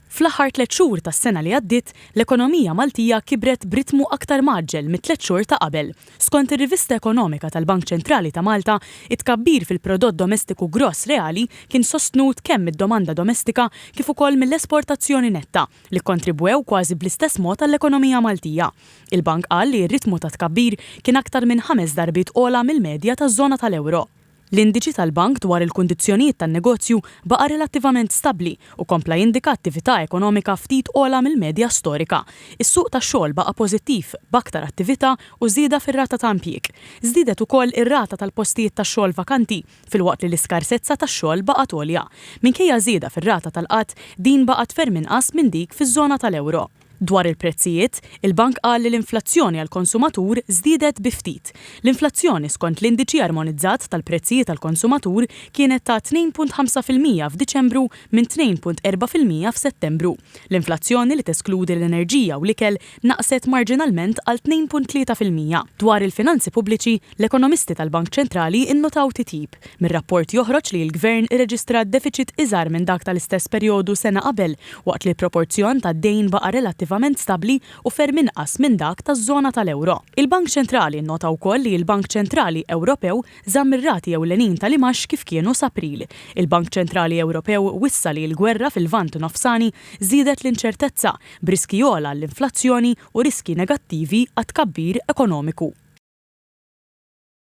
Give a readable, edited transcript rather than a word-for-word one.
Fl-aħħar tlett xhur tas-sena li għaddiet, l-ekonomija Maltija kibret b'ritmu aktar mgħaġġel mit-tlett xhur ta' qabel. Skont ir-Rivista Ekonomika tal-Bank Ċentrali ta' Malta, it-tkabbir fil-prodott domestiku gross reali kien sostnut kemm mid-domanda domestika kif ukoll mill-esportazzjoni netta, li kkontribwew kważi bl-istess mod għall-ekonomija Maltija. Il-Bank qal li r-ritmu ta' tkabbir kien aktar minn ħames darbiet ogħla mill-medja taż-żona tal-ewro. L-indiċi tal-bank dwar il-kundizzjonijiet tan-negozju baqa' relattivament stabbli u kompla jindika attività ekonomika ftit ogħla mill-medja storika. Is-suq tax-xogħol baqa' pożittiv, b'aktar attività u żieda fir-rata ta' impjieg. Żdiedet ukoll ir-rata tal-postijiet tax-xogħol vakanti, filwaqt li l-iskarsezza tax-xogħol baqgħet għolja. Minkejja żieda fir-rata tal-qgħad, din baqgħet ferm inqas minn dik fiż-żona tal-ewro. Dwar il-prezzijiet, il-Bank qal li l-inflazzjoni għall-konsumatur żdiedet bi ftit. L-inflazzjoni skont l-Indiċi Armonizzat tal-Prezzijiet għall-Konsumatur kienet ta' 2.5% f'Diċembru minn 2.4% f'Settembru. L-inflazzjoni li teskludi l-enerġija u l-ikel naqset marġinalment għal 2.3%. Dwar il-finanzi pubbliċi, l-ekonomisti tal-Bank Ċentrali nnotaw titjib. Mir-rapport joħroġ li l-Gvern irreġistra defiċit iżgħar minn dak tal-istess perjodu sena qabel, waqt li l-proporzjon tad-dejn baqa' relattivament stabbli u ferm inqas minn dak taż-żona tal-euro. Il-Bank Ċentrali nnota wkoll li l-Bank Ċentrali Ewropew żamm ir-rati ewlenin tal-imgħax kif kienu s'April. Il-Bank Ċentrali Ewropew wissa li l-gwerra fil-Lvant Nofsani żiedet l-inċertezza, b'riskji ogħla għall-inflazzjoni u riskji negattivi għat-tkabbir ekonomiku.